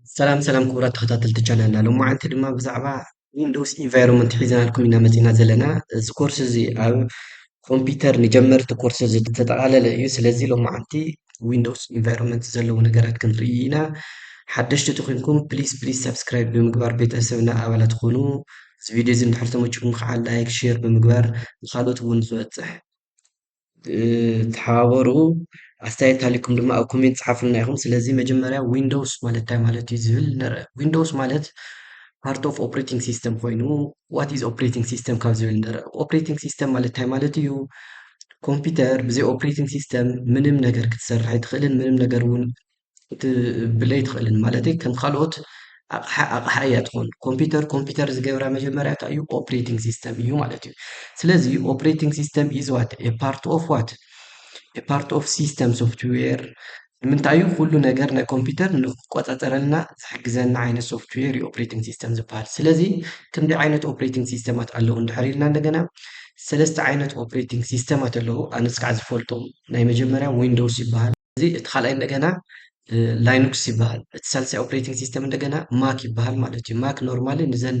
ሰላም ሰላም ክቡራት ተኸታተልቲ ቻናልና፣ ሎማዓንቲ ድማ ብዛዕባ ዊንዶውስ ኢንቫይሮንመንት ሒዘናልኩም ኢና መፂና ዘለና። እዚ ኮርስ እዚ ኣብ ኮምፒውተር ንጀመርቲ ኮርስ ዝተጠቓለለ እዩ። ስለዚ ሎማዓንቲ ዊንዶውስ ኢንቫይሮንመንት ዘለዉ ነገራት ክንርኢ ኢና። ሓደሽቲ ተኾይንኩም ፕሊስ ፕሊስ ሳብስክራይብ ብምግባር ቤተሰብና ኣባላት ኾኑ። እዚ ቪድዮ እዚ እንድሕር ተመችኩም ከዓ ላይክ፣ ሼር ብምግባር ንኻልኦት እውን ዝበፅሕ ተሓባበሩ። ኣስተያየት ሃሊኩም ድማ ኣብ ኮሜንት ጸሓፉልና ኢኹም። ስለዚ መጀመርያ ዊንዶውስ ማለት እንታይ ማለት እዩ ዝብል ንርእ። ዊንዶውስ ማለት part of operating system ኮይኑ what is operating system ካብ ዝብል ንርእ። ኦፕሬቲንግ ሲስተም ማለት እንታይ ማለት እዩ? ኮምፒውተር ብዘይ ኦፕሬቲንግ ሲስተም ምንም ነገር ክትሰርሕ ኣይትኽእልን፣ ምንም ነገር እውን ክትብል ኣይትኽእልን። ማለተይ ከም ካልኦት ኣቕሓ ኣቕሓ እያ ትኾን። ኮምፒውተር ኮምፒውተር ዝገብራ መጀመርያ እንታይ እዩ? ኦፕሬቲንግ ሲስተም እዩ ማለት እዩ። ስለዚ ኦፕሬቲንግ ሲስተም is what? A part of what? A part of system software። ንምንታይ እዩ? ኩሉ ነገር ናይ ኮምፒውተር ንክቆጻጸረልና ዝሕግዘና ዓይነት ሶፍትዌር እዩ ኦፕሬቲንግ ሲስተም ዝበሃል። ስለዚ ክንደይ ዓይነት ኦፕሬቲንግ ሲስተማት ኣለዉ እንድሕር ኢልና እንደገና ሰለስተ ዓይነት ኦፕሬቲንግ ሲስተማት ኣለዉ። ኣነስ ከዓ ዝፈልጦም ናይ መጀመርያ ዊንዶውስ ይበሃል። እዚ እቲ ካልኣይ እንደገና ላይኑክስ ይበሃል። እቲ ሳልሳይ ኦፕሬቲንግ ሲስተም እንደገና ማክ ይበሃል ማለት እዩ። ማክ ኖርማሊ ንዘን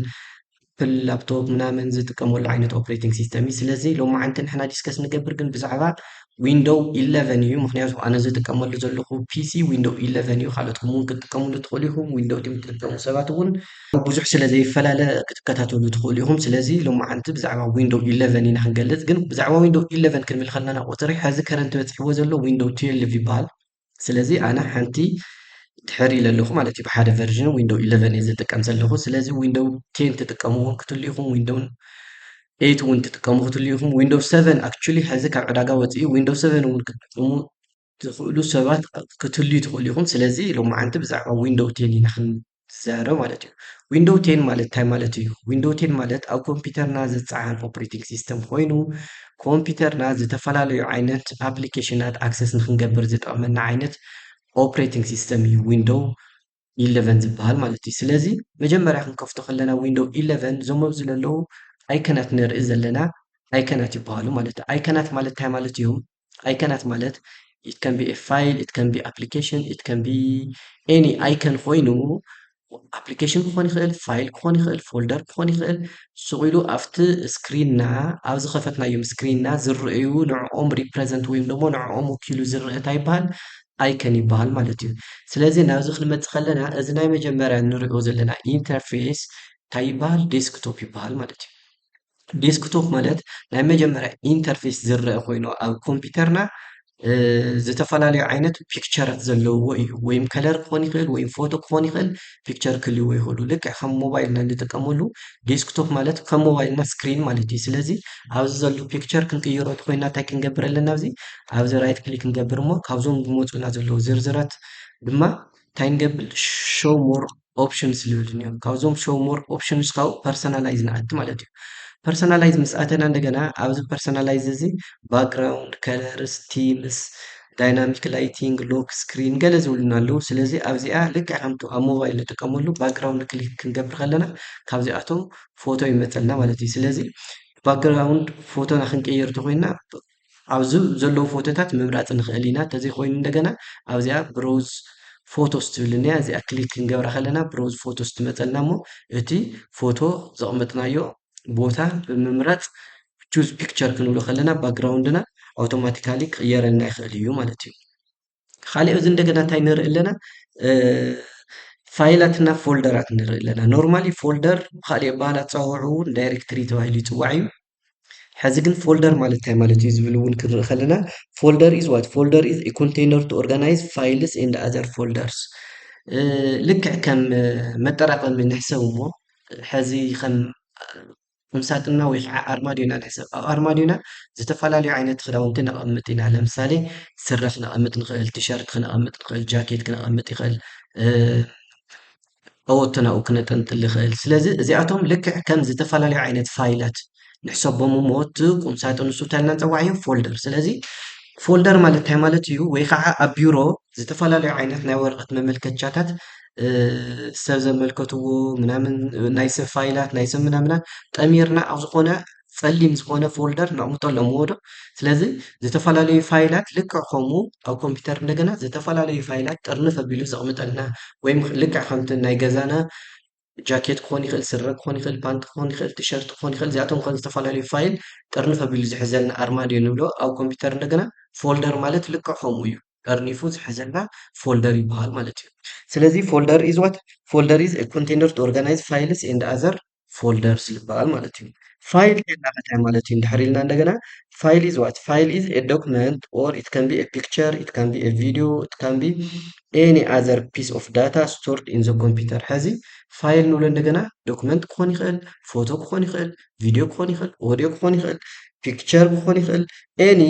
ኣፕል ላፕቶፕ ምናምን ዝጥቀመሉ ዓይነት ኦፕሬቲንግ ሲስተም እዩ። ስለዚ ሎማዓንቲ ንሕና ዲስከስ ንገብር ግን ብዛዕባ ዊንዶው ኢለቨን እዩ። ምክንያቱ ኣነ ዝጥቀመሉ ዘለኹ ፒሲ ዊንዶው ኢለቨን እዩ። ካልኦትኩም እውን ክትጥቀምሉ ትኽእሉ ኢኹም። ዊንዶው ቲን ትጥቀሙ ሰባት እውን ብዙሕ ስለ ዘይፈላለ ክትከታተሉ ትኽእሉ ኢኹም። ስለዚ ሎማዓንቲ ብዛዕባ ዊንዶው ኢለቨን ኢና ክንገልጽ። ግን ብዛዕባ ዊንዶው ኢለቨን ክንብል ከለና ቁፅሪ ሕዚ ከረንት በፂሕዎ ዘሎ ዊንዶው ትዌልቭ ይበሃል። ስለዚ ኣነ ሓንቲ ድሕር ኢለ ኣለኹ ማለት እዩ። ብሓደ ቨርዥን ዊንዶው ኢለቨን እየ ዝጥቀም ዘለኹ። ስለዚ ዊንዶው ቴን ትጥቀሙ እውን ክትህሉ ኢኹም፣ ዊንዶው ኤይት እውን ትጥቀሙ ክትህሉ ኢኹም። ዊንዶው ሰቨን ኣክቹሊ ሕዚ ካብ ዕዳጋ ወፂኡ ዊንዶው ሰቨን እውን ክትጥቀሙ ትኽእሉ ሰባት ክትህልዩ ትኽእሉ ኢኹም። ስለዚ ሎማዓንቲ ብዛዕባ ዊንዶው ቴን ኢና ክንዛረብ ማለት እዩ። ዊንዶው ቴን ማለት እንታይ ማለት እዩ? ዊንዶው ቴን ማለት ኣብ ኮምፒውተርና ዝፀዓን ኦፕሬቲንግ ሲስተም ኮይኑ ኮምፒውተርና ዝተፈላለዩ ዓይነት ኣፕሊኬሽናት ኣክሰስ ንክንገብር ዝጠቕመና ዓይነት ኦፕሬቲንግ ሲስተም እዩ ዊንዶው ኢለቨን ዝበሃል ማለት እዩ። ስለዚ መጀመርያ ክንከፍቶ ከለና ዊንዶው ኢለቨን እዞም ኣብዚ ዘለዉ ኣይከናት ንርኢ ዘለና ኣይከናት ይበሃሉ ማለት እዩ። ኣይከናት ማለት እንታይ ማለት እዩ? ኣይከናት ማለት it can be a file, it can be application, it can be any icon ኮይኑ ኣፕሊኬሽን ክኾን ይኽእል፣ ፋይል ክኾን ይኽእል፣ ፎልደር ክኾን ይኽእል። ሱቕ ኢሉ ኣብቲ ስክሪንና ኣብ ዝኸፈትናዮም ስክሪንና ዝረኣዩ ንዕኦም ሪፕረዘንት ወይም ደግሞ ንዕኦም ወኪሉ ዝረአ እንታይ ይበሃል? ኣይከን ይበሃል ማለት እዩ። ስለዚ ናብዚ ክንመፅእ ከለና እዚ ናይ መጀመርያ ንሪኦ ዘለና ኢንተርፌስ እንታይ ይበሃል? ዴስክቶፕ ይበሃል ማለት እዩ። ዴስክቶፕ ማለት ናይ መጀመርያ ኢንተርፌስ ዝረአ ኮይኑ ኣብ ኮምፒውተርና እ፣ ዝተፈላለዩ ዓይነት ፒክቸራት ዘለውዎ እዩ። ወይም ከለር ክኾን ይኽእል፣ ወይም ፎቶ ክኾን ይኽእል፣ ፒክቸር ክህልዎ ይኽእሉ። ልክዕ ከም ሞባይልና እንጥቀመሉ ዴስክቶፕ ማለት ከም ሞባይልና ስክሪን ማለት እዩ። ስለዚ ኣብዚ ዘሎ ፒክቸር ክንቅይሮ እንተኮይና እንታይ ክንገብር ኣለና? ኣብዚ ኣብዚ ራይት ክሊክ ንገብር እሞ ካብዞም ዝመፁና ዘለዉ ዝርዝራት ድማ እንታይ ንገብር? ሾው ሞር ኦፕሽንስ ዝብል እኒኦ። ካብዞም ሾው ሞር ኦፕሽንስ ካብኡ ፐርሰናላይዝ ንኣቲ ማለት እዩ። ፐርሰናላይዝ ምስ ኣተና እንደገና ኣብዚ ፐርሰናላይዝ እዚ ባክግራውንድ፣ ከለርስ፣ ቲምስ፣ ዳይናሚክ ላይቲንግ፣ ሎክ ስክሪን ገለ ዝብሉና ኣለዉ። ስለዚ ኣብዚኣ ልክዕ ከምቲ ኣብ ሞባይል ንጥቀመሉ ባክግራውንድ ክሊክ ክንገብር ከለና ካብዚኣቶም ፎቶ ይመፀልና ማለት እዩ። ስለዚ ባክግራውንድ ፎቶና ክንቅይር እንተኮይና ኣብዚ ዘለዉ ፎቶታት ምምራፅ ንኽእል ኢና። እንተዘይኮይኑ እንደገና ኣብዚኣ ብሮዝ ፎቶስ ትብል እኒኣ፣ እዚኣ ክሊክ ክንገብራ ከለና ብሮዝ ፎቶስ ትመፀልና እሞ እቲ ፎቶ ዘቕመጥናዮ ቦታ ብምምራፅ ቹዝ ፒክቸር ክንብሎ ከለና ባክግራውንድና ኣውቶማቲካሊ ክቕየረልና ይኽእል እዩ ማለት እዩ። ካሊእ እዚ እንደገና እንታይ ንርኢ ኣለና? እ፣ ፋይላትና ፎልደራት ንርኢ ኣለና። ኖርማሊ ፎልደር ብካሊእ ኣበሃህላ ኣፀዋውዕኡ እውን ዳይሬክተሪ ተባሂሉ ይፅዋዕ እዩ። ሕዚ ግን ፎልደር ማለት እንታይ ማለት እዩ ዝብል እውን ክንርኢ ከለና folder is what? Folder is a container to organize files and other folders። እ፣ ልክዕ ከም እ፣ መጠራቐሚ ንሕሰብ እሞ ሕዚ ከም ቁምሳጥንና ወይ ከዓ ኣርማድዮና ንሕሰብ። ኣብ ኣርማድዮና ዝተፈላለዩ ዓይነት ክዳውንቲ ነቐምጥ ኢና። ለምሳሌ ስረ ክነቐምጥ ንኽእል፣ ቲሸርት ክነቐምጥ ንኽእል፣ ጃኬት ክነቐምጥ ይኽእል፣ እ፣ ቀበቶና ኣብኡ ክነጠንጥል ይኽእል። ስለዚ እዚኣቶም ልክዕ ከም ዝተፈላለዩ ዓይነት ፋይላት ንሕሰቦም እሞ እቲ ቁምሳጥን ንሱ እንታይ ኢልና ንፀዋዕዮ? ፎልደር። ስለዚ ፎልደር ማለት እንታይ ማለት እዩ? ወይ ከዓ ኣብ ቢሮ ዝተፈላለዩ ዓይነት ናይ ወረቐት መመልከቻታት እ፣ ሰብ ዘመልከትዎ ምናምን ናይ ሰብ ፋይላት ናይ ሰብ ምናምናት ጠሚርና ኣብ ዝኾነ ጸሊም ዝኾነ ፎልደር ነቕምጠሎም እሞ ዶ። ስለዚ ዝተፈላለዩ ፋይላት ልክዕ ከምኡ ኣብ ኮምፒውተር እንደገና ዝተፈላለዩ ፋይላት ጥርንፍ ኣቢሉ ዘቕምጠልና፣ ወይም ልክዕ ከምቲ ናይ ገዛና ጃኬት ክኾን ይኽእል፣ ስረ ክኾን ይኽእል፣ ፓንት ክኾን ይኽእል፣ ቲሸርት ክኾን ይኽእል፣ እዚኣቶም ከም ዝተፈላለዩ ፋይል ጥርንፍ ኣቢሉ ዝሕዘልና ኣርማድዮ ንብሎ። ኣብ ኮምፒውተር እንደገና ፎልደር ማለት ልክዕ ከምኡ እዩ። ጠርኒፉ ዝሕዘልና ፎልደር ይበሃል ማለት እዩ። ስለዚ folder is what? Folder is a container to organize files and other folders ይበሃል ማለት እዩ። ፋይል ከይና እንታይ ማለት እዩ እንድሕር ኢልና እንደገና፣ file is what? File is a document or it can be a picture, it can be a video, it can be any other piece of data stored in the computer። ሕዚ ፋይል ንብሎ እንደገና ዶክመንት ክኾን ይኽእል፣ ፎቶ ክኾን ይኽእል፣ ቪድዮ ክኾን ይኽእል፣ ኦዲዮ ክኾን ይኽእል፣ ፒክቸር ክኾን ይኽእል፣ ኤኒ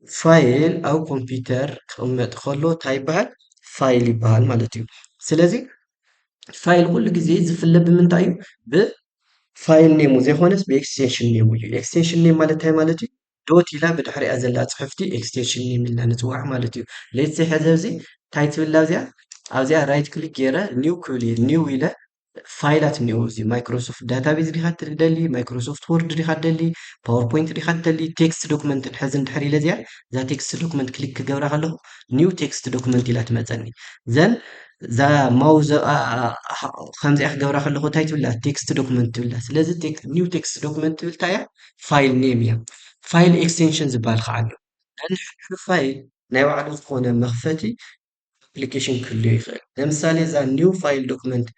ፋይል ኣብ ኮምፒውተር ክቕመጥ ከሎ እንታይ ይበሃል? ፋይል ይበሃል ማለት እዩ። ስለዚ ፋይል ኩሉ ግዜ ዝፍለ ብምንታይ እዩ? ብፋይል ኔሙ ዘይኮነስ ብኤክስቴንሽን ኔሙ እዩ። ኤክስቴንሽን ኔም ማለት እንታይ ማለት እዩ? ዶት ኢላ ብድሕሪኣ ዘላ ጽሕፍቲ ኤክስቴንሽን ኔም ኢልና ንጽውዓ ማለት እዩ። ሌትስ ሴይ ሕዚ ኣብዚ እንታይ ትብል ኣብዚኣ? ኣብዚኣ ራይት ክሊክ ገይረ ኒው ክብል እየ። ኒው ኢለ ፋይላት እኒኦ፣ እዚ ማይክሮሶፍት ዳታቤዝ ዲኻ ትደሊ፣ ማይክሮሶፍት ወርድ ዲኻ ትደሊ፣ ፓወርፖይንት ዲኻ ትደሊ፣ ቴክስት ዶክመንት ሕዚ እንድሕር ኢለ እዚኣ፣ እዛ ቴክስት ዶክመንት ክሊክ ክገብራ ከለኹ ኒው ቴክስት ዶክመንት ኢላ ትመፀኒ። ዘን እዛ ማውዝ ከምዚኣ ክገብራ ከለኹ እንታይ ትብላ? ቴክስት ዶክመንት ትብላ። ስለዚ ኒው ቴክስት ዶክመንት ትብል እንታይ እያ? ፋይል ኔም እያ። ፋይል ኤክስቴንሽን ዝበሃል ከዓ ኣሎ። ነንሕድሕዱ ፋይል ናይ ባዕሉ ዝኾነ መኽፈቲ ኣፕሊኬሽን ክህልዮ ይኽእል። ለምሳሌ እዛ ኒው ፋይል ዶክመንት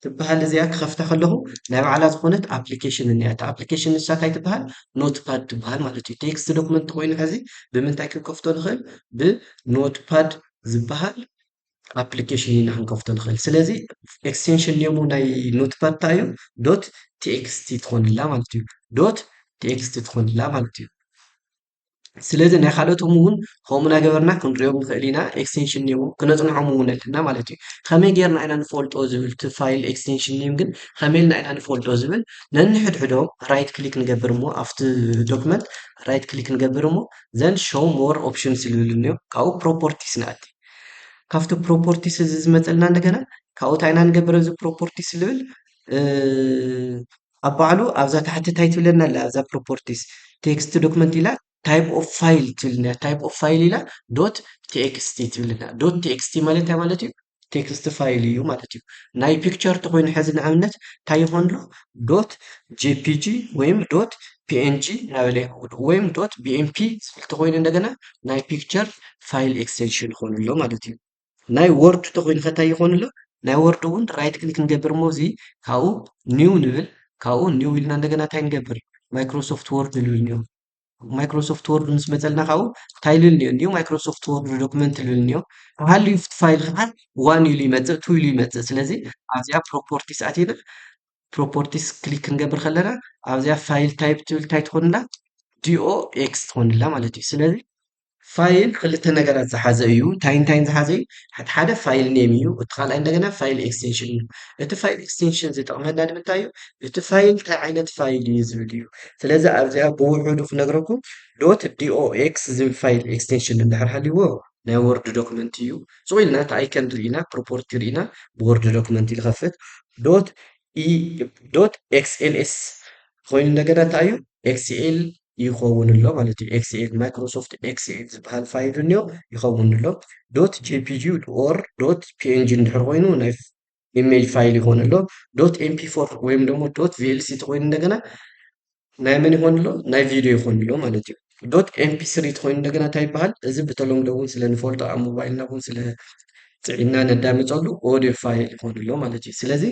ትበሃል እዚኣ ክኸፍታ ከለኹ ናይ ባዕላ ዝኾነት ኣፕሊኬሽን እኒኣ። እታ ኣፕሊኬሽን ንሳ እንታይ ትበሃል? ኖትፓድ ትበሃል ማለት እዩ። ቴክስት ዶክመንት ኮይኑ ሕዚ ብምንታይ ክንከፍቶ ንኽእል? ብኖትፓድ ዝበሃል ኣፕሊኬሽን ኢና ክንከፍቶ ንኽእል። ስለዚ ኤክስቴንሽን ኔሙ ናይ ኖትፓድ እንታይ እዩ? ዶት ቲኤክስቲ ትኾንላ ማለት እዩ። ዶት ቲኤክስቲ ትኾንላ ማለት እዩ። ስለዚ ናይ ካልኦቶም እውን ከምኡ እናገበርና ክንሪኦም ንኽእል ኢና። ኤክስቴንሽን ኔሙ ክነፅንዖም እውን ኣለና ማለት እዩ። ከመይ ጌርና ኢና ንፈልጦ ዝብል እቲ ፋይል ኤክስቴንሽን ኔም ግን ከመይ ኢልና ኢና ንፈልጦ ዝብል ነንሕድሕዶም ራይት ክሊክ ንገብር እሞ ኣብቲ ዶክመንት ራይት ክሊክ ንገብር እሞ ዘን ሾው ሞር ኦፕሽንስ ዝብል እኒኦ ካብኡ ፕሮፖርቲስ ንኣቲ። ካብቲ ፕሮፖርቲስ እዚ ዝመፀልና እንደገና ካብኡ እንታይ ኢና ንገብር እዚ ፕሮፖርቲስ ዝብል ኣብ ባዕሉ ኣብዛ ታሕቲ እንታይ ትብለና ኣላ ኣብዛ ፕሮፖርቲስ ቴክስት ዶክመንት ኢላ ታይፕ ኦፍ ፋይል ትብልና ታይፕ ኦፍ ፋይል ኢላ ዶት ቲኤክስቲ ትብልና ዶት ቲኤክስቲ ማለት እንታይ ማለት እዩ? ቴክስት ፋይል እዩ ማለት እዩ። ናይ ፒክቸር ተኮይኑ ሕዚ ንኣብነት እንታይ ይኾን ኣሎ? ዶት ጄፒጂ ወይም ዶት ፒኤንጂ እናበለ ይኸውን ወይም ዶት ቢኤምፒ ዝብል ተኮይኑ እንደገና ናይ ፒክቸር ፋይል ኤክስቴንሽን ይኾን ኣሎ ማለት እዩ። ናይ ወርድ ተኮይኑ ከ እንታይ ይኾን ኣሎ? ናይ ወርድ እውን ራይት ክሊክ ንገብር እሞ እዚ ካብኡ ኒው ንብል ካብኡ ኒው ኢልና እንደገና እንታይ ንገብር? ማይክሮሶፍት ወርድ ንብል ኒው ማይክሮሶፍት ወርድ ምስ መፀልና ካብኡ እንታይ ኢሉ እኒኦ? ኒው ማይክሮሶፍት ወርድ ዶክመንት ኢሉ እኒኦ። ተሃልዩ ፋይል ከዓ ዋን ኢሉ ይመፅእ፣ ቱ ኢሉ ይመፅእ። ስለዚ ኣብዚኣ ፕሮፖርቲስ ኣቲና ፕሮፖርቲስ ክሊክ ክንገብር ከለና ኣብዚኣ ፋይል ታይፕ ትብል እንታይ ትኾንላ? ዲኦኤክስ ትኾንላ ማለት እዩ። ስለዚ ፋይል ክልተ ነገራት ዝሓዘ እዩ። እንታይ እንታይን ዝሓዘ እዩ? እቲ ሓደ ፋይል ኔም እዩ፣ እቲ ካልኣይ እንደገና ፋይል ኤክስቴንሽን እዩ። እቲ ፋይል ኤክስቴንሽን ዝጠቕመና ንምንታይ እዩ? እቲ ፋይል እንታይ ዓይነት ፋይል እዩ ዝብል እዩ። ስለዚ ኣብዚኣ ብውሑዱ ክነግረኩም ዶት ዲኦኤክስ ዝብል ፋይል ኤክስቴንሽን እንድሕር ሃልይዎ ናይ ወርድ ዶክመንት እዩ። ሱቕ ኢልና እቲ ኣይከን ርኢና ፕሮፖርቲ ርኢና ብወርድ ዶክመንት ይኸፍት። ዶት ኢ ዶት ኤክስኤልኤስ ኮይኑ እንደገና እንታይ እዩ? ኤክስኤል ይኸውን ኣሎ ማለት እዩ። ኤክስኤል ማይክሮሶፍት ኤክስኤል ዝበሃል ፋይል እኒኦ ይኸውን ኣሎ። ዶት ጄፒጂ ኦር ዶት ፒኤንጂ እንድሕር ኮይኑ ናይ ኢሜጅ ፋይል ይኾን ኣሎ። ዶት ኤምፒ ፎር ወይም ደግሞ ዶት ቪኤልሲ ተኮይኑ እንደገና ናይ መን ይኾን ኣሎ? ናይ ቪድዮ ይኾን ኣሎ ማለት እዩ። ዶት ኤምፒ ስሪ ተኮይኑ እንደገና እንታይ ይበሃል? እዚ ብተለምዶ እውን ስለ ንፈልጦ ኣብ ሞባይልና እውን ስለ ፅዒና ነዳምፀሉ ኦዲዮ ፋይል ይኾን ኣሎ ማለት እዩ። ስለዚ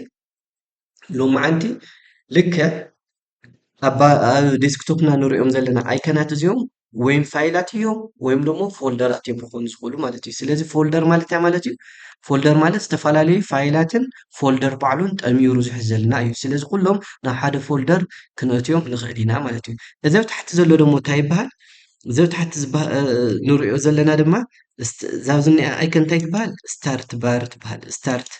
ሎማዓንቲ ልክዕ ኣብ ዴስክቶፕና ንሪኦም ዘለና ኣይከናት እዚኦም ወይም ፋይላት እዮም ወይም ደግሞ ፎልደራት እዮም ክኾኑ ዝኽእሉ ማለት እዩ። ስለዚ ፎልደር ማለት እንታይ ማለት እዩ? ፎልደር ማለት ዝተፈላለዩ ፋይላትን ፎልደር ባዕሉን ጠሚሩ ዝሕዘልና እዩ። ስለዚ ኩሎም ናብ ሓደ ፎልደር ክነእትዮም ንኽእል ኢና ማለት እዩ። እዚ ኣብ ታሕቲ ዘሎ ደግሞ እንታይ ይበሃል? እዚ ኣብ ታሕቲ ንሪኦ ዘለና ድማ ዛብዚ ኒኣ ኣይከን እንታይ ትበሃል? ስታርት ባር ትበሃል። ስታርት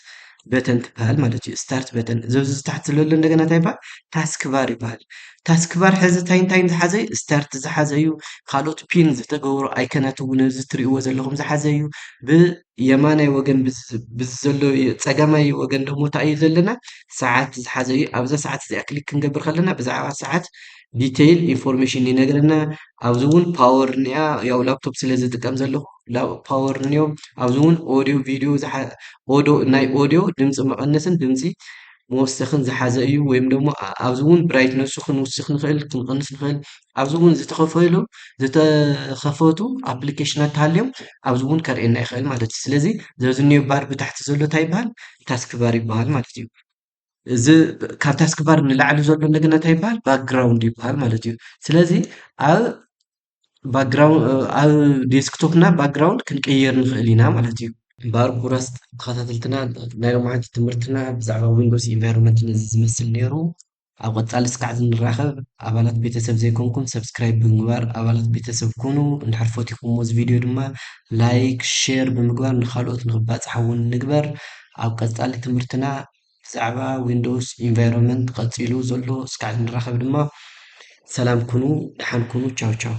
በተን ትበሃል ማለት እዩ። ስታርት በተን ዘብዚ ታሕቲ ዘሎ እንደገና እንታይ ይበሃል? ታስክ ባር ይበሃል። ታስክ ባር ሕዚ እንታይ እንታይን ዝሓዘ እዩ? ስታርት ዝሓዘ እዩ። ካልኦት ፒን ዝተገብሩ ኣይከናት እውን እዚ ትሪእዎ ዘለኹም ዝሓዘ እዩ። ብየማናይ ወገን ብዚ ዘሎ ጸጋማይ ወገን ደግሞ እንታይ እዩ ዘለና? ሰዓት ዝሓዘ እዩ። ኣብዛ ሰዓት እዚኣ ክሊክ ክንገብር ከለና ብዛዕባ ሰዓት detail information ይነግረና። ኣብዚ እውን power እኒኣ፣ ያው laptop ስለ ዝጥቀም ዘለኹ power እኒኦ። ኣብዚ እውን audio video፣ audio፣ ናይ audio ድምፂ መቐነስን ድምፂ መወሰኽን ዝሓዘ እዩ። ወይም ደግሞ ኣብዚ እውን brightness ኡ ክንውስኽ ንኽእል፣ ክንቐንስ ንኽእል። ኣብዚ እውን ዝተኸፈሉ ዝተኸፈቱ applicationት ተሃልዮም ኣብዚ እውን ከርእየና ይኽእል ማለት እዩ። ስለዚ ዘዚ ኒዮ bar ብታሕቲ ዘሎ እንታይ ይበሃል? Task bar ይበሃል ማለት እዩ። እዚ ካብ task bar ንላዕሊ ዘሎ እንደገና እንታይ ይበሃል? Background ይበሃል ማለት እዩ። ስለዚ ኣብ background ኣብ desktop ና background ክንቀይር ንኽእል ኢና ማለት እዩ። እምበኣር ክቡራት ተኸታተልትና፣ ናይ ሎማዓንቲ ትምህርትና ብዛዕባ Windows environment ነዚ ዝመስል ነይሩ። ኣብ ቀፃሊ እስካዕ ንራኸብ። ኣባላት ቤተሰብ ዘይኮንኩም subscribe ብምግባር ኣባላት ቤተሰብ ኩኑ። እንድሕር ፈቲኹምዎ እዚ video ድማ like፣ share ብምግባር ንኻልኦት ንኽባፃሕ እውን ንግበር። ኣብ ቀፃሊ ትምህርትና ብዛዕባ Windows environment ቀፂሉ ዘሎ እስካዕ ንራኸብ ድማ ሰላም ኩኑ፣ ደሓን ኩኑ። ቻው ቻው።